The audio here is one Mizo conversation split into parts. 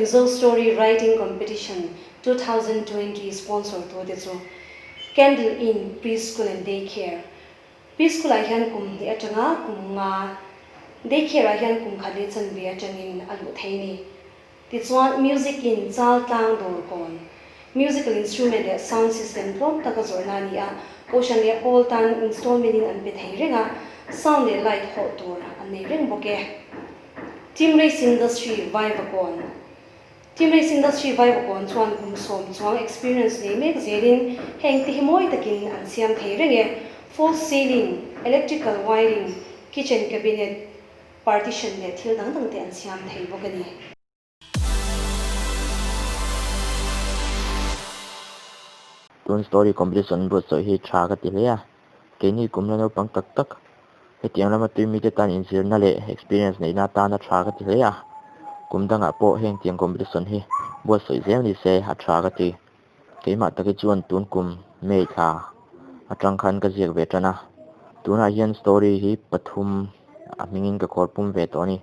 Mizo Story Writing Competition 2020 sponsor tute chu Candle Inn Preschool and Daycare. Preschool ah hian kum hnih atanga kum nga, daycare ah hian kum khat leh chanve atangin a luh thei a ni. Tichuan Music Inn chal tlang dawr kawn, musical instrument leh sound system tlawm taka zawrhna a ni a, Kohhran leh pawl tan installment in an pe thei reng a, sound leh light hawh tur an nei reng bawk e. Team Race Industry Vaivakawn Team Race Industry Vaivakawn chuan kum sawm chuang experience nei mek zelin heng te hi mawi takin an siam thei reng e, false ceiling, electrical wiring, kitchen cabinet, partition leh thil dang dang te an siam thei bawk a ni. Tun story competition buatsawi hi tha ka ti hle a, keini kum la naupang tak tak hetiang lama tui mite tan inzirna leh experience neihna atana tha ka ti hle a, kum dangah pawh heng tiang competition hi buatsawi zel ni se a tha ka ti. Keimah taki chuan tun kum May thla atang khan ka ziak ve tan a, tunah hian story hi pathum a hmingin ka khawr pum ve tawh a ni.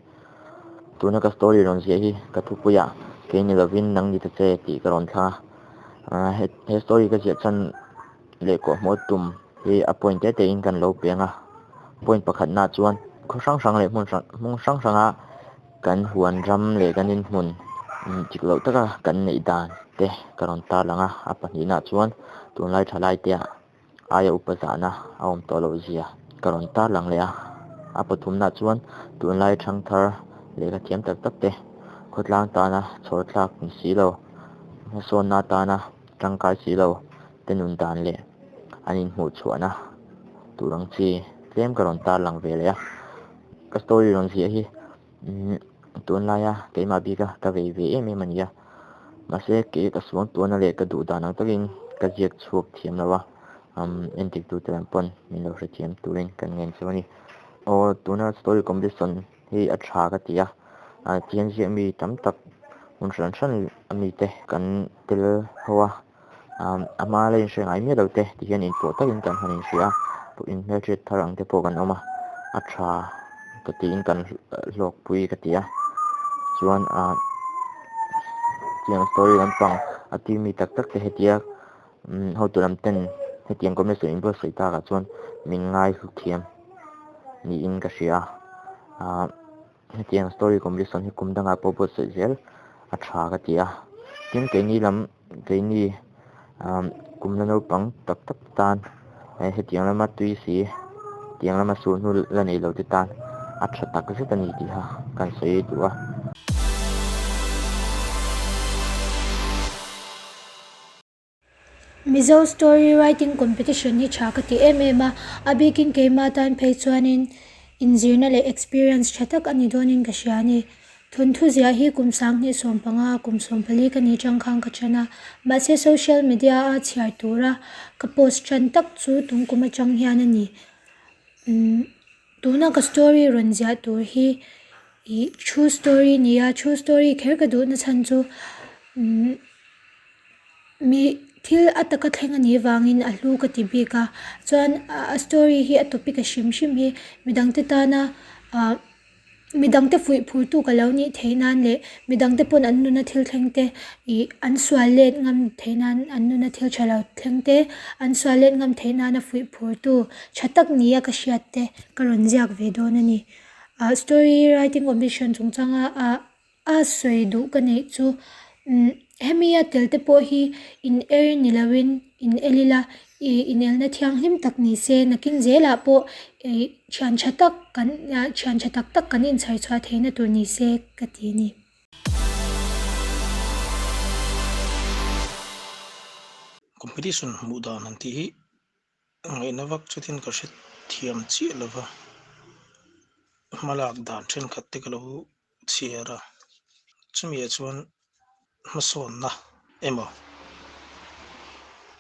Tuna ka story rawn ziah hi ka thupuiah kei ni lovin nang ni ta che tih ka rawn thlang a, he story ka ziah chhan leh kawhhmuh tum hi a point te tein kan lo piang a, point pakhatnaah chuan khaw hrang hrang leh hmun hrang hmung hrang hranga kan huan ram leh kan inhmun dik loh taka kan neih dan te ka rawn tarlang a, a pahnihnaah chuan tunlai thalai te ah aia upa zahna a awm tawh loh zia ka rawn tarlang leh a, a pathumnaah chuan tunlai thangthar lehkha thiam tak tak te khawtlang tana chhawr thlak ni si lo, hmasawnna tana tangkai si lo te nun dan leh an inhmuh chhuahna tur ang chi tlem ka rawn tarlang ve leh a, ka story rawn ziah hi tunlaia keimah bika ka vei ve em em a ni a, mahse kei ka suang tuahna leh ka duh dan ang takin ka ziak chhuak thiam lo a, entik tute lam pawn min lo hrethiam turin kan ngen chu a ni. Aw tuna story competition hi a tha ka ti a, thian ziah mi tam tak hmun hran hran ami te kan tel ho a, a hma la inhre ngai miah lo te ti hian inpawh takin kan han inhria a, inhmelhriat thar ang te pawh kan awm a, a tha ka tiin kan hlawkpui ka ti a, chuan ah tiang story lampang a tui mi tak tak te hetia hotu lam ten hetiang commission inbuatsaih takah chuan min ngai hlu thiam niin ka hria a, ah. Hetiang story competition hi kum dangah pawh buatsaih zel a tha ka ti a, tin keini lam keini umm kum la naupang tak tak tan hetiang lama tui si tiang lama sulhnu la nei lo te tan a tha tak zet a ni tih kha kan sawi duh a. Mizo story writing competition hi tha ka ti em em a, a bikin keimah tan phei chuanin inzirna leh experience tha tak a ni dawnin ka hria a ni. Thawnthu ziah hi kum 20 15 kum 14 ka nih tang khan ka tan a, mahse social media a chhiar tura ka post tan tak chu tum kum atang hian a ni. Umm tuna ka story rawn ziah tur hi ih true story a ni a, true story kher ka duhna chhan chu umm. Mi thil a taka thleng a nih vangin a hlu ka ti bik a chuan a story hi a topic a hrim hrim hi midangte tana ah midangte fuih phur tu ka lo nih theih nan leh midangte pawn an nuna thil thleng te ih an sual let ngam theih nan an nuna thil tha lo thleng te an sual let ngam theih nana fuih phur tu tha tak ni a ka hriat te ka rawn ziak ve dawn a ni ah story writing competition chungchanga ah. A sawi duh ka neih chu umm hemi a tel te pawh hi in er ni lo in in el ila ih inelna thianghlim tak ni se nakin zelah pawh ih thian tha tak kan thian tha tak tak kan inchhar chhuah theihna tur ni se ka ti a ni. Competition hmuh dan han tih hi ngaihna vak chutin ka hre thiam chiah lo va, hmalak dan thenkhat te ka lo chhiar a, chumi ah chuan hmasawnna emaw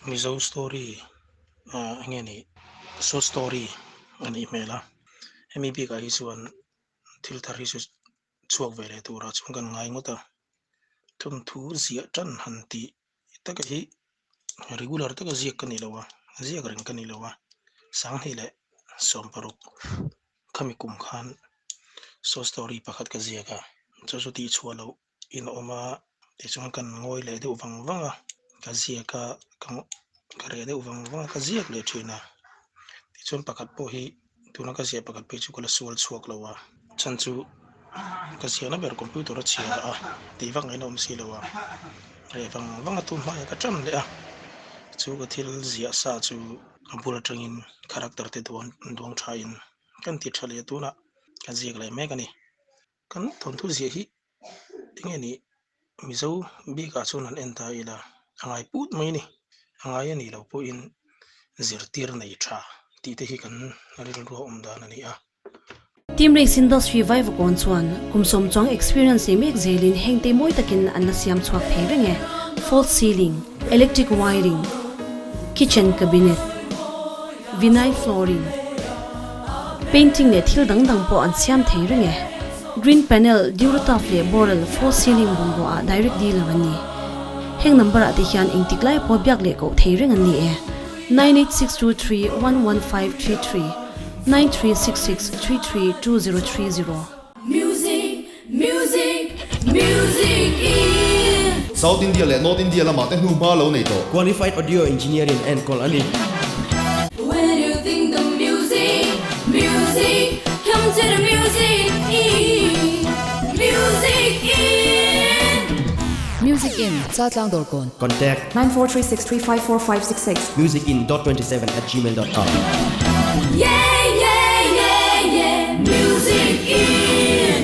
Mizo story ah eng nge ni short story a nih hmel a, hemi bikah hi chuan thil thar hi chu chhuak ve leh turah chuan kan ngai ngawt a, thawnthu ziah tan han tih taka hi regular taka ziak ka ni lo a, ziak reng ka ni lo a, 2016 khami kum khan short story pakhat ka ziak a, chu chu tih chhuah loh in a awm a. Tichuan kan ngawi leh deuh vang vang a, ka ziak a, ka ka reh deuh vang vang a, ka ziak leh thin a. Tichuan pakhat pawh hi tuna ka ziah pakhat phei chu ka la sual chhuak lo a, chhan chu ka ziahna ber computer a chhia a, tih vak ngaihna awm si lo a, reh vang vang a tun hmaiah ka tan leh a, chu ka thil ziah sa chu a bul atangin character te duang duang thain kan ti tha leh a tunah ka ziak leh mek a ni. Kan thawnthu ziah hi enge ni Mizo bikah chuan han en ta ila a ngai put mai a ni. A ngai a nih loh pawhin zirtir nei tha tih te hi kan rilru a awm dan a ni a. Team Race Industry Vaivakawn chuan kum sawm chuang experience nei mek zelin hengte mawi takin an la siam chhuak thei reng e. False ceiling, electric wiring, kitchen cabinet, vinyl flooring, painting leh thil dang dang pawh an siam thei reng e. Green panel, Durotuf leh Boral false ceiling bungrua ah direct dealer an ni. Heng number ah te hian engtik lai pawh biak leh koh thei reng an ni e. 9862311533, 9366332030. Music, music, music in. South India leh North India lamah te hnu hma lo nei tawh. Qualified Audio Engineer in enkawl a ni. When you think the music, music, come to the music in, music in. Music in, Chaltlang Dawrkawn. Contact. 9436354566. Musicin dot 27 at gmail dot com. Yeah, yeah, yeah, yeah, music in.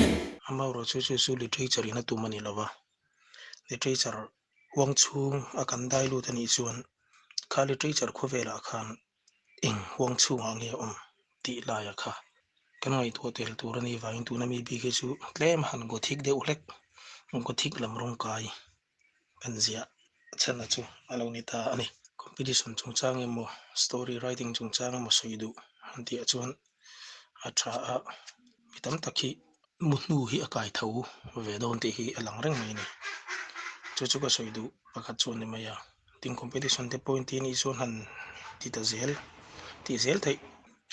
Amaherawh chu chu chu literature in a tum a ni lova, literature huang chhung a kan dai lut a nih chuan kha literature khawvelah khan eng huang chhungah nge a awm tih laia kha kan ngaihtuah tel tur a nih vangin tuna mi bik hi chu tlem han gothic deuh hlek, gothic lam rawng kai kan ziah chhanna chu a lo ni ta a ni. Competition chungchang emaw story writing chungchang emaw sawi duh an tih ah chuan a tha a, mi tam tak hi mu hnu hi a kai tho ve dawn tih hi a lang reng mai a ni. Chu chu ka sawi duh pakhat chu a ni mai a, tin competition te pawhin tih anih chuan han ti ta zel tih zel theih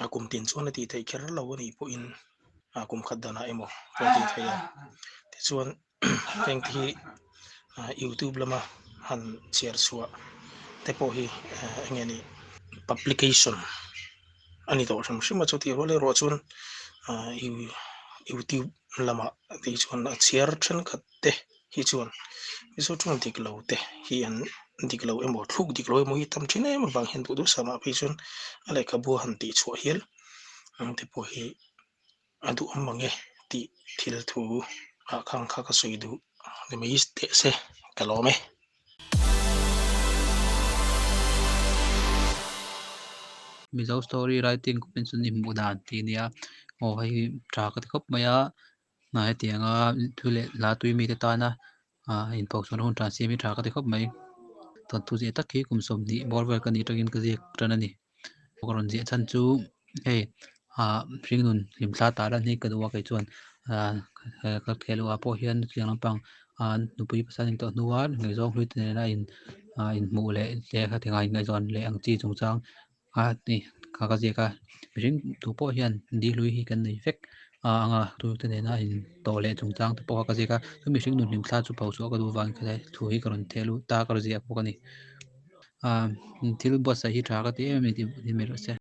a kum tin chuan a tih theih kher lo a nih pawhin a kum khat danah emaw pawh a tih theih a, tichuan heng te hi youtube lama han chhiar chhuah te pawh hi eng nge ni publication a ni tawh hrim hrim a chutih rual erawh chuan youtube lamah te chuan a chhiar thenkhat te hi chuan mizo tawng dik lo te hi an dik lo emaw thluk dik lo emaw hi tam thin em avang hian duh duh samah phei chuan a lehkhabu a han tih chhuah hial ang te pawh hi. A duhawm mang e tih thil thu ah khang kha ka sawi duh ni mai teh se ka lawm e. Mizo story writing competition i hmuh dan tih a nia aw hei hi tha ka ti khawp mai a hetianga thu leh hla tui mite tana ah inpawhchhuahna hun tha siam hi tha ka ti khawp mai thawnthu ziah tak hi kum 20 bawr vel ka nih atangin ka ziak tan a ni ka rawn ziah chhan chu hei ah hringnun hlimthla tah lan hi ka duh a kei chuan ah ka khel ah pawh hian chutiang lampang ah nupui pasal in tawh hnua ngaihzawng hlui te nena in ah inhmuh leh leh hetianga ingaihzawn leh ang chi chungchang a ni kha ka ziak a mihring tu pawh hian di hlui hi kan nei vek a anga tu te nena in tawh leh chungchang te pawh kha ka ziak a chu mihring nun hlim thla chu pho chhuah ka duh avangin khalai thu hi ka rawn theh luh ta ka rawn ziak bawk a ni ah thil buatsaih hi tha ka ti em em a ni tih ni mai rawh se.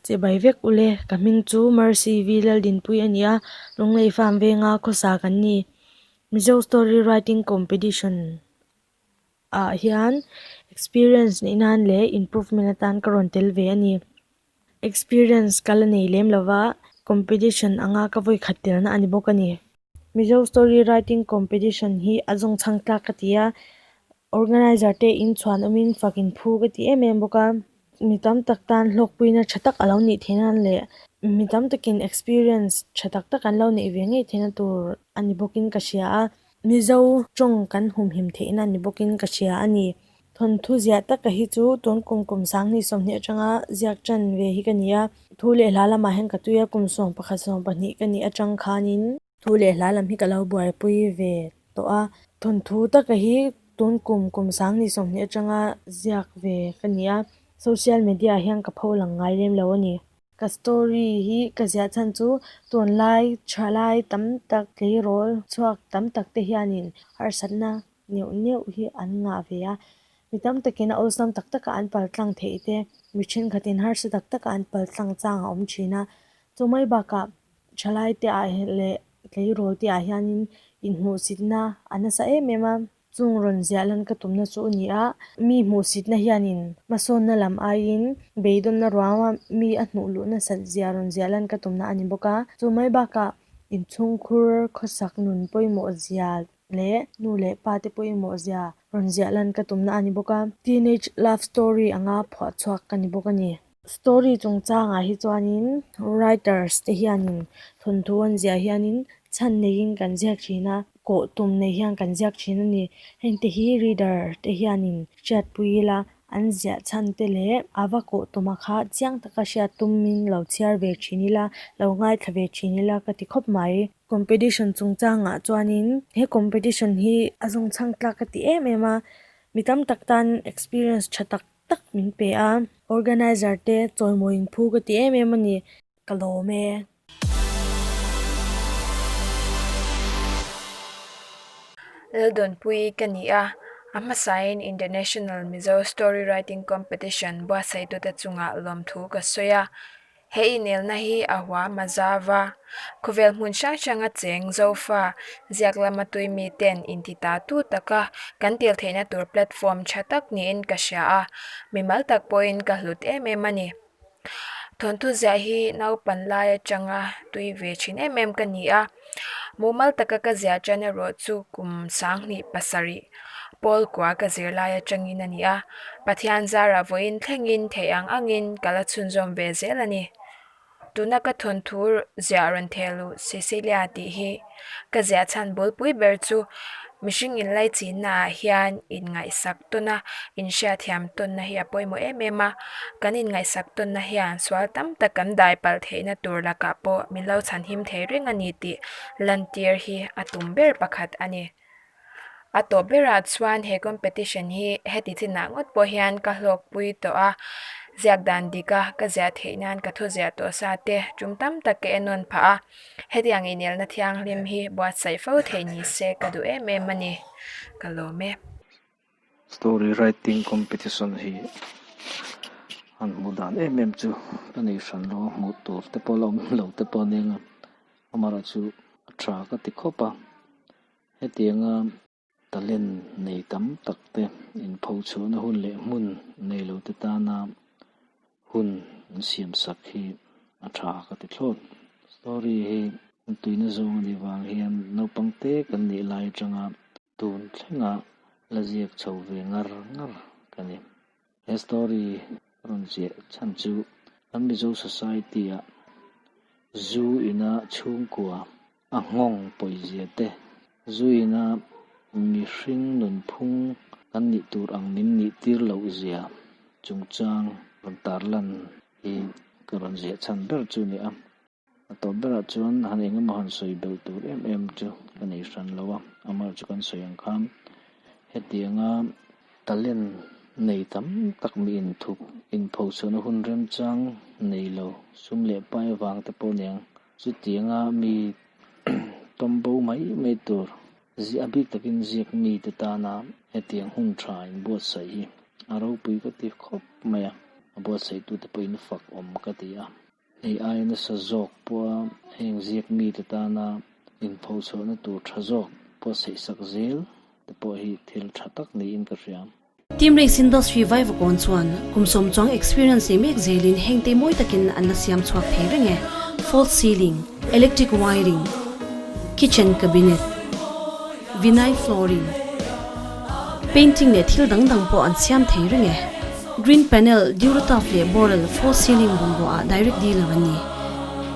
Chibai vek ule, ka hming chu Mercy V Laldinpui a ni a, Lunglei Farm venga khawsa kan ni. Mizo Story Writing Competition ah hian experience neih nan leh improvement atan ka rawn tel ve a ni. Experience ka la nei lem lova, competition anga ka vawi khat telna a ni bawk a ni. Mizo Story Writing Competition hi a zawngchhang tlak ka ti a, Organizer te in chhuan awmin fak in phu ka ti em em bawk a, mi tam tak tan hlawkpuina tha tak a lo nih theih nan leh mi tam takin experience tha tak tak an lo neih ve ngei theihna tur a ni bawkin ka hria a, Mizo tawng kan humhim theihna ni bawkin ka hria a ni. Thawnthu ziah taka hi chu tun kum kum 20 20 atanga ziak tan ve hi ka ni a, thu leh hla lamah hian ka tui a, kum 11 12 ka nih atang khanin. Thu leh hla lam hi ka lo buaipui ve tawh a, thawnthu taka hi tun kum kum 20 20 atanga ziak ve ka ni a, social media ah hian ka pho lang ngai lem lo a ni. Ka story hi ka ziah chhan chu tunlai thalai tam tak tleirawl chhuak tam tak te hianin harsatna neuh neuh hi an ngah ve a, mi tam takin a awlsam tak taka an pal tlang theih te, mi thenkhatin harsa tak taka an pal tlang chang a awm thin a, chu mai bakah thalai te ah leh tleirawl te ah hianin inhmuhsitna a nasa em em a. Chung rawn ziah lan ka tumna chu a ni a, mi hmuhsitna hianin hmasawnna lam aiin beidawnna ruama mi a hnuh luh nasat zia rawn ziah lan ka tumna a ni bawk a. Chu mai bakah inchhungkhur khawsak nun pawimawh zia leh nu leh pa te pawimawh zia rawn ziah lan ka tumna a ni bawk a. Teenage love story anga phuah chhuak ka ni bawk a ni. Story chungchangah hi chuanin writers te hianin thawnthu an ziah hianin chhan neiin kan ziak thin a, kawh tum nei hian kan ziak thin a ni. Hengte hi reader te hianin hriatpui ila an ziah chhan te leh a va kawh tuma kha chiang taka hriat tumin lo chhiar ve thin ila, lo ngaithla ve thin ila ka ti khawp mai. Competition chungchangah chuanin he competition hi a zawngchhang tlak ka ti em em a, mi tam tak tan experience tha tak tak min pe a, organizer te chawimawi in phu ka ti em em a ni, ka lawm e. Laldawnpui ka ni a, a hmasain International Mizo Story Writing Competition buatsaitute chungah lawmthu ka sawi a. He inelna hi a huam a zau a, khawvel hmun hrang hranga cheng Zofa ziak lama tui miten intita tu taka kan tel theihna tur platform tha tak niin ka hria a, mimal tak pawhin ka hlut em em a ni. Thawnthu ziah hi naupan lai atanga tui ve thin em em ka ni a, mumal taka ka ziah tan erawh chu kum sanghnih pasarih pawl kua ka zir lai atangin a ni a, Pathian zarah vawiin thlengin theih ang angin ka la chhunzawm ve zel a ni. Tuna ka thawnthu ziah rawn theh luh Cecilia tih hi ka ziah chhan bulpui ber chu mihring inlaichinna ah hian inngaihsak tawn a, inhriatthiam tawnna hi a pawimawh em em a, kan inngaihsak tawnna hian sual tam tak kan dai palh theihna tur lakah pawh min lo chhanhim thei reng a ni tih lantir hi a tum ber pakhat a ni. A tawp berah chuan he competition hi heti chinah ngawt pawh hian ka hlawkpui tawh a, ziak dan dika ka ziah theih nan ka thu ziah tawh sa te tum tam tak ka en nawn phah a, hetiang inelna thianghlim hi buatsaih fo theih ni se ka duh em em a ni, ka lawm e. Story writing competition hi an hmuh dan em em chu ka nei hran lo a, hmuh tur te pawh la awm lo te pawh a ni ang a, amaherawhchu a tha ka ti khawp a. Hetianga talent nei tam tak te inpho chhuahna hun leh hmun nei lo te tana hun an siam sak hi a tha ka ti thlawt. Story hi tuina zawng a nih vang hian naupang te kan nih lai atanga tun thlenga la ziak chho ve ngar ngar ka ni. He story rawn ziah chhan chu kan Mizo society ah zu ina chhungkua A nghawng pawizia te, zuina mihring nunphung kan nih tur ang min nih tir loh zia chungchang rawn tarlan hi ka rawn ziah chhan ber chu a ni a. A tawp berah chuan han eng emaw han sawi belh tur em em chu ka nei hran lo a, amaherawhchu kan sawi ang khan hetianga talent nei tam tak mi inthup inphochhuahna hun remchang nei lo sum leh pai vang te pawh aniang Chutianga mi tawmbo mai mai tur a bik takin ziak mite tana hetiang hun tha inbuatsaih hi a ropui ka ti khawp mai a, a buatsaihtute pawhin fak awm ka ti a. Hei aia nasa zawk pawha heng ziak mite tana inphochhuahna tur tha zawk buatsaihsak zel te pawh hi thil tha tak niin ka hria. Team Race Industry Vaivakawn chuan kum sawm chuang experience nei mek zelin hengte mawi takin an la siam chhuak thei reng e, false ceiling, electric wiring, kitchen cabinet, vinyl flooring, painting leh thil dang dang pawh an siam thei reng e. Green panel, Durotuf leh Boral false ceiling bungrua ah direct dealer an ni.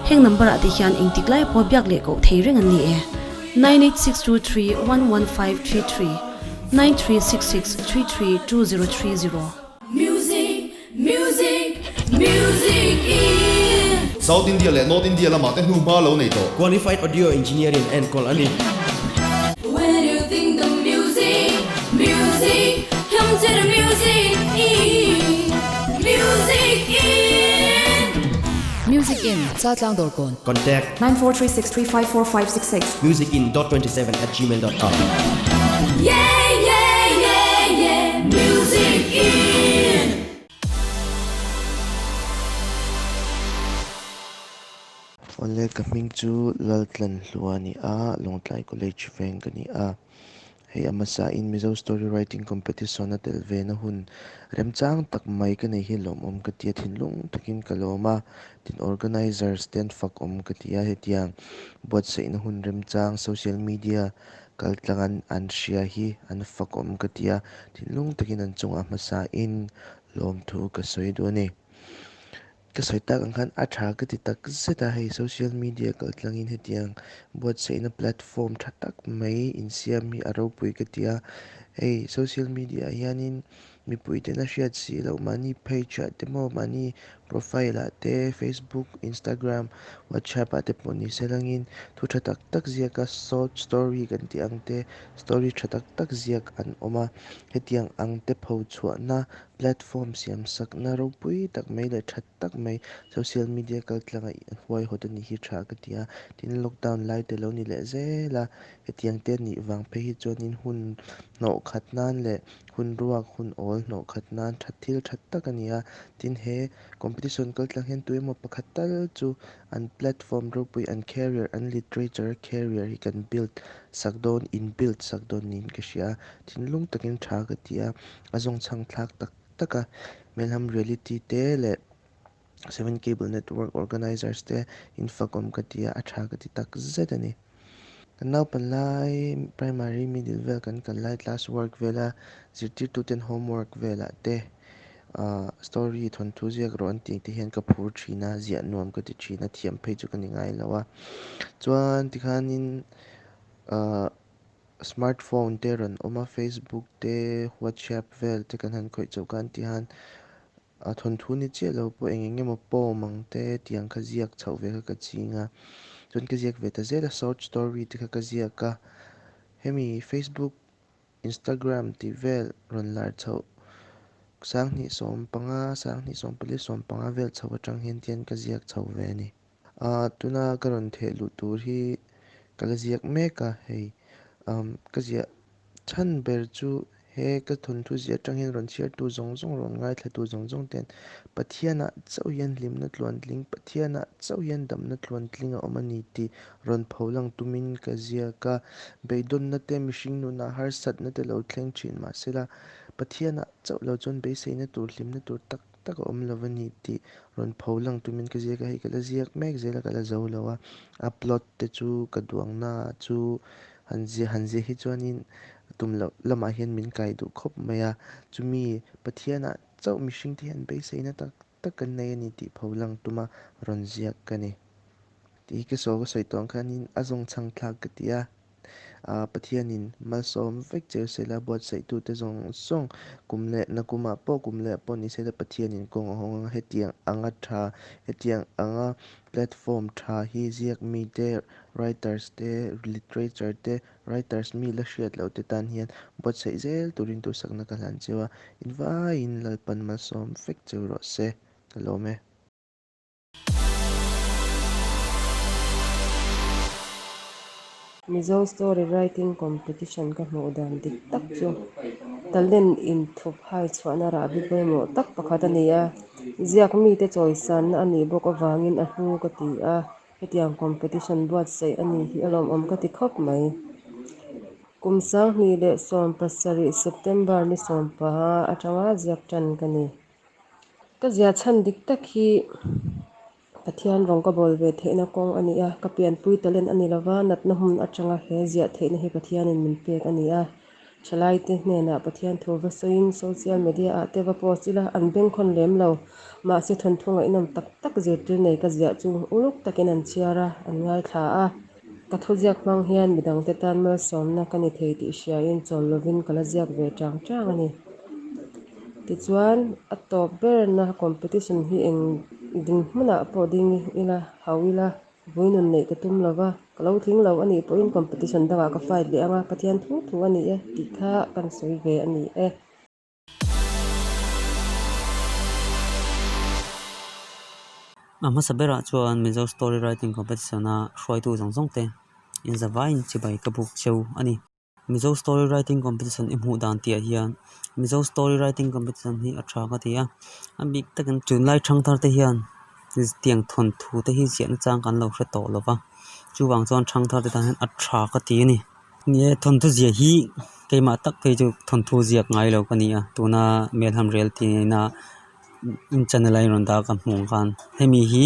Heng number ah te hian engtik lai pawh biak leh koh thei reng an ni e. 98623 11533 9366 33 2030. Music, music, music in. South India leh North India lamah te hnuhma lo nei tawh. Qualified Audio Engineer in enkawl a ni. When you think the music, music, come to the music in, music in. Music In, Chaltlang Dawrkawn. Contact. 9436354566. Musicin dot 27 at gmail dot com. Yeah, yeah, yeah, yeah, Music In. Awle ka hming chu Laltlanhlua a ni a, Lawngtlai College veng ka ni a. Hei a hmasa in Mizo Story Writing Competition a tel ve na hun remchang tak mai ka nei hi lawmawm ka ti a, thinlung takin ka lawm a, tin organizers te an fak awm ka ti a, hetiang buatsaihna hun remchang social media kaltlang an an hria hi an fak awm ka ti a, thinlung takin an chungah hmasa in lawmthu ka sawi duh a ni. Ka sawi tak ang khan a tha ka ti tak zet a, hei social media kal tlangin hetiang buatsaihna platform tha tak mai insiam hi a ropui ka ti a, hei social media ah hianin mipui ten a hriat si loh mahni page ah te maw mahni profile ah te facebook, instagram, whatsapp ah te pawh ni se langin thu tha tak tak ziak a short story kan tih ang te story tha tak tak ziak an awm a, hetiang ang te pho chhuahna Platform siam sakna ropui tak mai leh tha tak mai social media kal tlanga huaihawt a nih hi tha ka ti a, tin lockdown lai te lo ni leh zel a, hetiang te nih vang phei hi chuanin hun hnawh khat nan leh hun ruak hun awl hnawh khat nan tha thil tha tak a ni a, tin he competition kal tlang hian tu emaw pakhat tal chu an platform ropui an career an literature career hi kan build sak dawn in build sak dawn niin ka hria a, thinlung takin tha ka ti a. A zawngchhang thlak tak tak a, Melham Reality te leh Seven Cable Network Organizers te in fakawm ka ti a, a tha ka ti tak zet a ni. Kan naupan lai primary middle vel kan kal lai class work vela zirtirtu ten homework velah te ah story thawnthu ziak rawh an tih te hian ka phur thin a, ziah nuam ka ti thin a, thiam phei chu ka ni ngai lo a. Chuan tikhanin ah Smart phone te rawn awm a, Facebook te, WhatsApp vel te kan han khawih chauh khan ti han a thawnthu ni chiah lo pawh eng eng emaw poem ang te tiang kha ziak chhoh ve kha ka ching a, chuan ka ziak ve ta zel a short story te kha ka ziak a, hemi Facebook, Instagram tih vel rawn lar chhoh sanghnih 15, sanghnih 14, 15 vel chhoh atang hian tian ka ziak chho ve a ni. Ahh tuna ka rawn theh luh tur hi ka la ziak mek a hei umm ka ziah chhan ber chu he ka thawnthu ziah atang hian rawn chhiartu zawng zawng rawn ngaithlatu zawng zawng ten Pathianah chauh hian hlimna tluantling Pathianah chauh hian damna tluantling a awm a ni tih rawn pholang tumin ka ziak a beidawnna te mihring nunah harsatna te lo thleng thin mahsela Pathianah chauh lo chuan beiseina tur hlimna tur tak tak a awm lo a ni tih rawn pho lang tumin ka ziak a, hei ka la ziak mek zel a, ka la zo lo a, a plot te chu ka duangna chu han ziah han ziah hi chuanin tum loh lamah hian min kai duh khawp mai a, chumi Pathianah chauh mihring te hian beiseina tak tak kan nei a ni tih pho lang tuma rawn ziak ka ni. Tih hi ka sawi ka sawi tawh ang khanin a zawngchhang thlak ka ti a. Pathianin malsawm vek cheu sela buatsaihtute zawng zawng kum leh nakumah pawh kum leh pawh ni sela Pathianin kawng a hawng anga hetiang anga tha hetiang anga platform tha hi ziak mite writers te literature te writers mi la hriat loh te tan hian buatsaih zel turin duhsakna ka hlan cheu a invaiin Lalpan malsawm vek cheu rawh se ka lawm e. Mizo Story Writing Competition ka hmuh dan dik tak chu talent inthup hai chhuahna rahbi pawimawh tak pakhat a ni a, ziak mite chawisanna a nih bawk avangin a hlu ka ti a, hetiang competition buatsaih a ni hi a lawmawm ka ti khawp mai. Kum 2017 September ni 15 atanga ziak tan ka ni. Ka zia chhan dik tak hi Pathian rawng ka bawl ve theihna kawng a ni a, ka pianpui talent a ni lova, natna hmun atanga he ziah theihna hi Pathianin min pek a ni a. Thalaite hnenah Pathian thu va sawiin social media ah te va post ila an bengkhawn lem lo. Mahse thawnthu ngaihnawm tak tak zirtir nei ka ziah chu uluk takin an chhiar a, an ngaithla a. Ka thuziak hmang hian midangte tan malsawmna ka ni thei tih hriain chawl lovin ka la ziak ve chang chang a ni. Tichuan, a tawp berna competition hi eng ding hmunah pawh ding ila, hau ila, vui nun neih ka tum lo va, ka lo tling lo a nih pawhin competition dangah ka fight leh ang a, Pathian thu thu a ni e tih kha kan sawi ve a ni e. A hmasa berah chuan Mizo Story Writing Competition a hruaitu zawng zawng te inzavaiin chibai ka buk cheu a ni. Mizo Story Writing Competition i hmuh dan tihah hian Mizo Story Writing Competition hi a tha ka ti a, a bik takin tunlai thangthar te hian tiang thawnthu te hi ziahna chang kan lo hre tawh lo va, chuvang chuan thangthar te tan hian a tha ka ti a ni. Ni e, thawnthu ziah hi keimah tak phei chu thawnthu ziak ngai lo ka ni a, tuna Melham Rel tihna in channel a inrawn dah ka hmuh ang khan hemi hi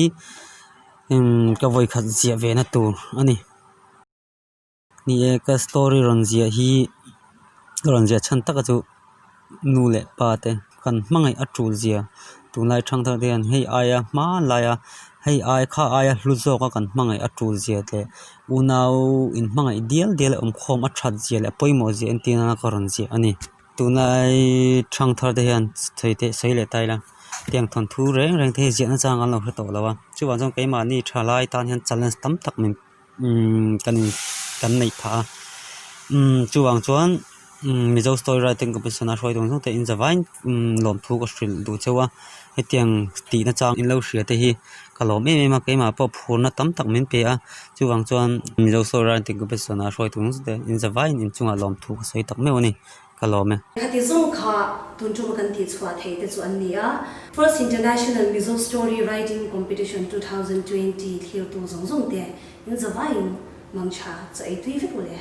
ka vawikhat ziah ve na tur a ni. Ni e, ka story rawn ziah hi ka rawn ziah chhan taka chu nu leh pa te kan hmangaih a tul zia tunlai thangthar te hian hei aia hma laia hei ai kha aia hlu zawka kan hmangaih a tul zia leh unau in hmangaih dial dial a awmkhawm a that zia leh a pawimawh zia entir nana ka rawn ziah a ni. Tunlai thangthar te hian sawi teh sawi leh ta ila tiang thawnthu reng reng te hi ziahna chang an lo hre tawh lo a chuvang chuan keimahni thalai tan hian challenge tam tak min umm kan in kan neih phah a umm chuvang chuan umm Mizo story writing competition a hruai dawn zawng te in zavaiin umm lawmthu ka hrilh duh cheu a hetiang tihna chang in lo hria te hi ka lawm em em a keimah pawh phurna tam tak min pe a chuvang chuan Mizo story writing competition a hruai dawn zawng te in zavaiin inchungah lawmthu ka sawi tak meuh a ni. Ka lawm e. Khati zawng kha tun tuma kan tih chhuah thei te chu an ni a. First International Mizo Story Writing Competition 2020 thlirtu zawng zawng te in zavaiin mangtha chaw ei tui vek u le.